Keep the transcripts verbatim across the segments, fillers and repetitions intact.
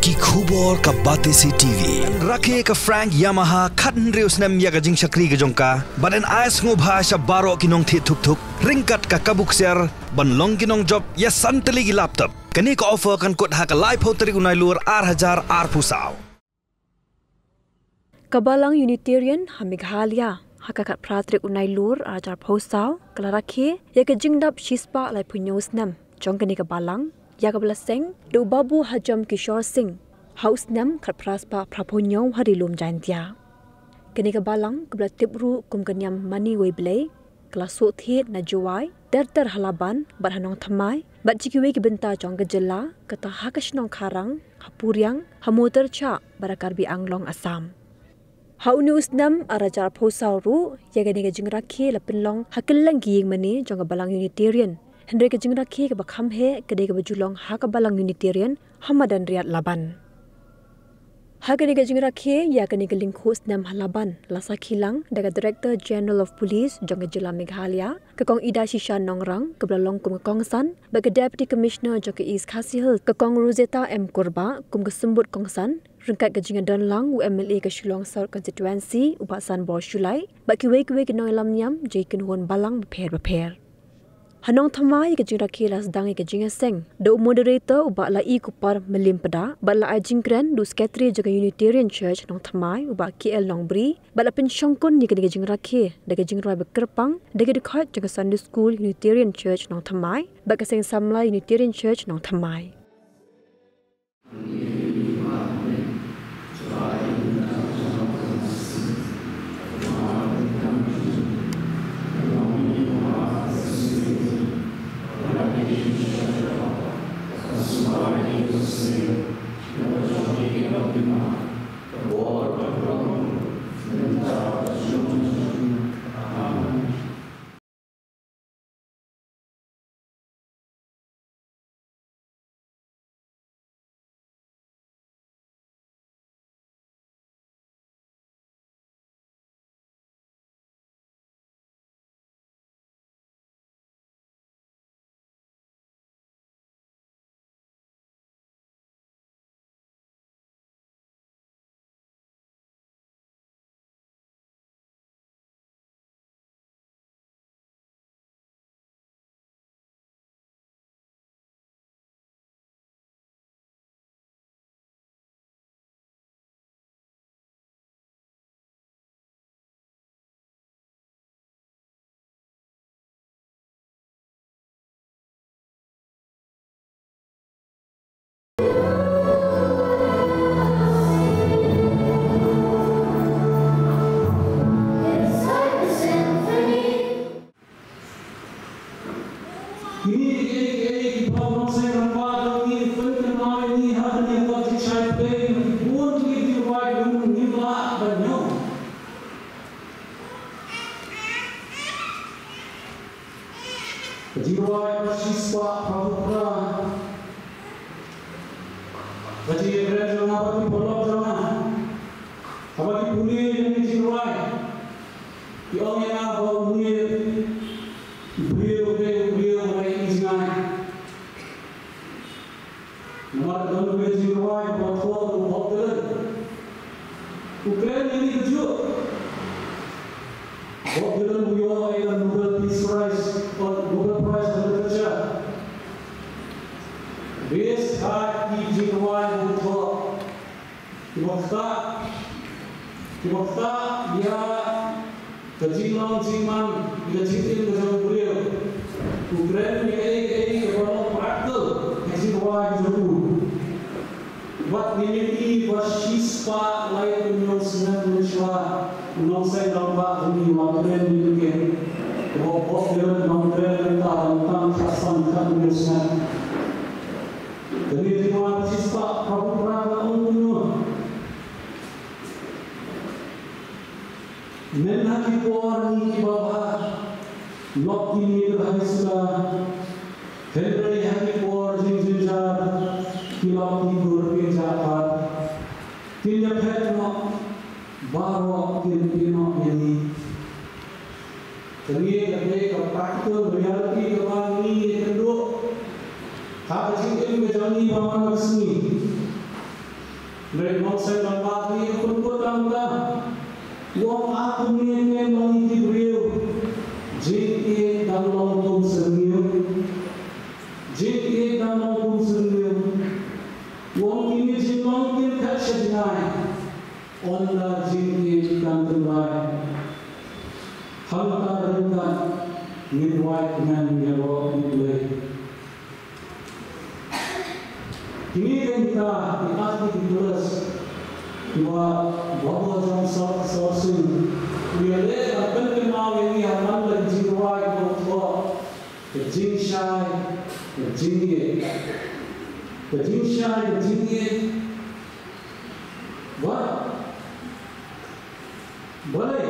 Ki khubor ka Batesi T V. Rakhe ka Frank Yamaha khathynriew snem ïa ka jingshakri ka jong ka, bad yn ai sngewbha sha baroh ki nongthied thuk thuk ryngkat ka kabu ksiar ban long ki nongjop ïa san tylli ki laptop. Kane ka offer kan kut ha ka laiphew tarik u Nailur ar hajar arphew saw. Ka Balang Unitarian ha Meghalaya ha ka khatphra tarik u Nailur ar hajar arphew saw ka la rakhe ïa ka jingdap shispah laiphew hynñiew snem jong kane ka balang, ïa kaba la seng da u Babu Hajom Kishore Singh ha u snem khatphra spah phraphew hynñiew ha Ri Lum Jaintia. Kane ka balang kaba la tip ruh kum ka Niam Mani Weiblei, ka la suk thied na Jowai ter ter ha Laban bad ha Nongthymmai bad sha kiwei ki bynta jong ka jylla, kata ha ka shnong Kharang, ha Puriang, ha Motirchah bad ha Karbi Anglong, Assam. Ha une u snem ar hajar arphew saw ruh ïa kane ka jingrakhe la pynlong ha kylleng ki ïingmane jong ka Balang Unitarian. Hynrei ka jingrakhe kaba kham heh ka dei kaba ju long ha ka Balang Unitarian ha madan Riat Laban. Ha kane ka jingrakhe ïa kane ka lyngkhuh snem ha Laban la sakhi lang da ka Director General of Police jong ka jylla Meghalaya, ka Kong Idashisha Nongrang, kaba la long kum ka kongsan, bad ka Deputy Commissioner jong ka East Khasi Hills, ka Kong Rosetta M Kurbah, kum ka symbud kongsan, ryngkat ka jingïadon lang u M L A ka Shillong South Constituency u Bah Sanbor Shullai bad kiwei kiwei ki nongïalam niam jong ki kynhun balang bapher bapher. Ha Nongthymmai ka jingrakhe la sdang ïa ka jingïaseng da u Moderator u Bah Laikupar Mylliempdah bad la ai jingkren da u Secretary jong ka Unitarian Church Nongthymmai u Bah K L Nongbri bad la pynshongkun ïa kane ka jingrakhe da ka jingrwai ba kyrpang da ki dkhot jong ka Sunday School Unitarian Church Nongthymmai bad ka Seng Samla Unitarian Church Nongthymmai. Kine kiei kiei kiba u nongseng rangbah jong ngi u pynkynmaw ïa ngi ha kane ka jingjia pdeng, bun ki jingrwai ba ngim lah ban ïoh. Ka jingrwai ba shispah phraphew phra. Ka jingïakren jong nga bad ki paralok jong nga, haba ki pule ïa kane ka jingrwai, ki ong ïa nga ba une u briew u dei u briew uba ïeit jngai. Namar ka don kawei ka jingrwai kaba thoh da u Bob Dylan. U kren ïa kane kajuh. Bob Dylan u ïoh ïa ka Nobel Peace Prize, Nobel Prize for Literature. Bes ha ki jingrwai ba u thoh. Kiba ktah, kiba ktah ïa ka jinglong jingman, ïa ka jingim ka jong u briew. U kren ïa kaei kaei kaba long practical ha ka jingrwai ka jong u. Bad ngin ïohi ba shispah laiphew hynñiew snem mynshuwa u nongseng rangbah jong ngi u la kren ïa kane. Kaba u Bob Dylan u la kren mynta tang khatsan khathynñiew snem. Kane ka jingrwai ba shispah phraphew phra ka ong kumno. Myn ha ki por ngi kiba bha, lok ki miet ha ki sula, hynrei ha ki por jingjynjar, ki lok ki kur ki jahpar, kin ïaphet noh, baroh kin pynnoh ïa ngi. Kane ka dei ka practical reality kaba ngi ïakynduh ha ka jingim ka jong ngi ba man la ka sngi. Red Mawsai Rangbah hi ka pynkut tang ka. U ong, a kumne te long ïa ki briew, jingïeit dang long kum syrngiew. Jingïeit dang long kum syrngiew. U ong, kine jinglong kin kat sha jngai, ynda jingïeit kan tynrai. Hangta ryngkat ngin wai kmen ïaroh ïa U Blei. Kine ki ktien ki articulate kiba Babu Jong Sor Sor Sing u ïaleh ban pynkynmaw ïa ngi ha man la ki jingrwai kiba u thoh, ka jingshai ka jingïeit. Ka jingshai ka jingïeit. Ba balei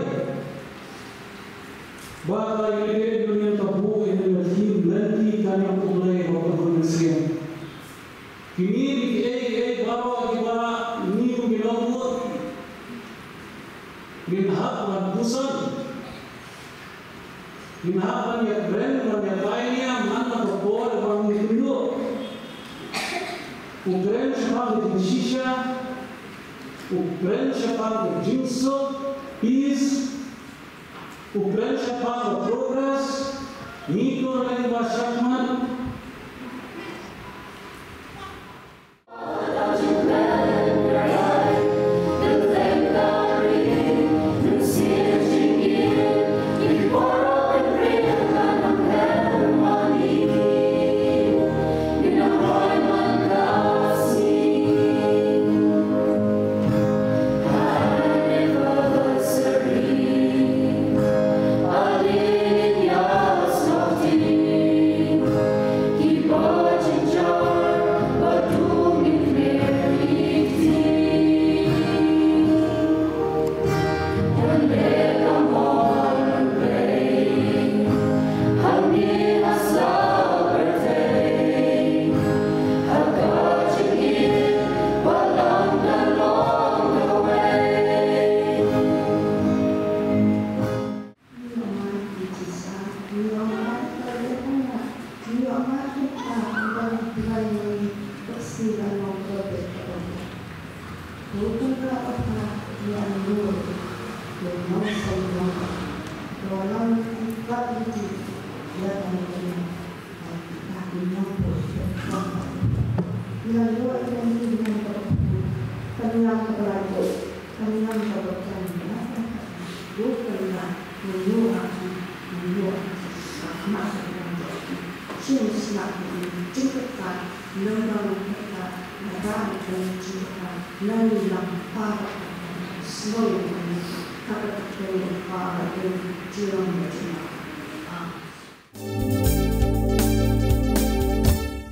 ba ka United Union ka buh ïa kane ka theme, lynti ka niam U Blei ba kyrhun mynsiem. Kine ki kiei kiei baroh kiba ngi kum ki nongbud ngin hap ban puson, ngin hap ban ïakren, ban ïapaidbah man la ka por ba ngi kynduh. U kren shaphang ka jingshisha, u kren shaphang ka jingsuk, peace, u kren shaphang ka progress. Ngi to leng ba shakhmat.